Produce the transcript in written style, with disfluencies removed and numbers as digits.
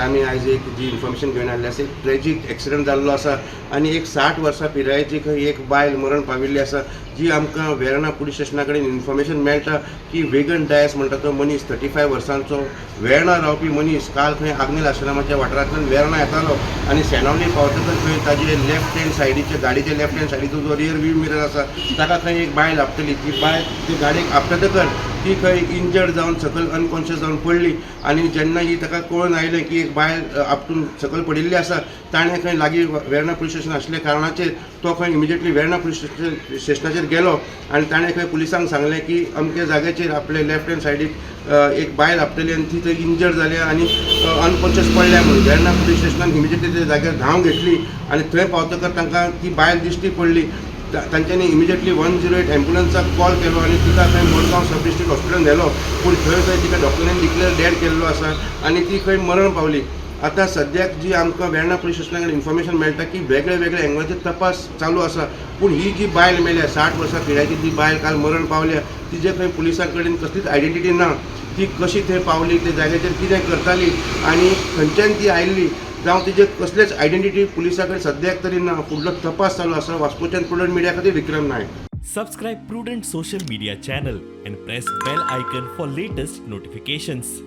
आमी आयज एक जी इन्फॉर्मेशन घेवन आयिल्ली आसा, एक ट्रेजीक एक्सिडंट जाल्लो आसा आनी एक 60 वर्सां पिरायेची खंय एक बायल मरण पाविल्ली आसा, जी आमकां वेर्णा पुलीस स्टेशना कडेन इन्फॉर्मेशन मेळटा की वेगन डायस म्हणटा तो मनीस, 35 वर्सांचो वेर्णा रावपी मनीस, काल खंय आग्नेल आश्रमाच्या वाठारांतल्यान वेर्णा येतालो आनी सेनावली पावतकच खंय ताजे लेफ्ट हँड सायडीचे, गाडयेचे लेफ्ट हँड सायडीचो जो रियर व्यू मिरर आसा ताका खंय एक बायल आपटली. ती बायल ती गाडयेक आपटतकच ती खंय इंजर्ड जावन सकयल अनकॉन्शियस जावन पडली आनी जेन्ना ही ताका कळून आयलें की एक बायल आपटून सकयल पडिल्ली आसा, ताणें खंय लागीं वेर्णा पुलीस स्टेशन आसल्या कारणाचेर तो खंय इमिजिएटली वेर्णा पुलीस स्टेशनाचेर गेलो आनी ताणें खंय पुलिसांक सांगलें की अमक्या जाग्याचेर आपले लेफ्ट हँड सायडीक एक बायल आपटली आनी ती थंय इंजर्ड जाल्या आनी अनकॉन्शियस पडल्या म्हणून. वेर्णा पुलीस स्टेशनान इमिजिएटली त्या जाग्यार धांव घेतली आनी थंय पावतकच तांकां ती बायल दिश्टी पडली. तांच्यांनी इमिजिएटली 108 एम्बुलन्साक कॉल केलो आनी तिका खंय मडगांव सब डिस्ट्रिक्ट हॉस्पिटलान व्हेलो, पूण थंय खंय तिका डॉक्टरांनी डिक्लेअर डेड केल्लो आसा आनी ती खंय मरण पावली. आतां सद्याक जी आमकां वेर्णा पुलीस स्टेशना कडेन इन्फॉर्मेशन मेळटा की वेगळे वेगळे एंगलाचेर तपास चालू आसा, पूण ही जी बायल मेल्या, 60 वर्सां पिरायेची जी बायल काल मरण पावल्या, तिजे खंय पुलिसां कडेन कसलीच आयडेंटिटी ना. ती कशी थंय पावली, त्या जाग्याचेर कितें करताली आनी खंयच्यान ती आयिल्ली, जावं तिजे कसलेच आयडेंटिटी पुलिसां कडेन सद्याक तरी ना. फुडलो तपास चालू आसा. वास्कोच्यान प्रुडंट मिडिया खातीर विक्रम Naik. Subscribe Prudent Social Media channel and press bell icon for latest notifications.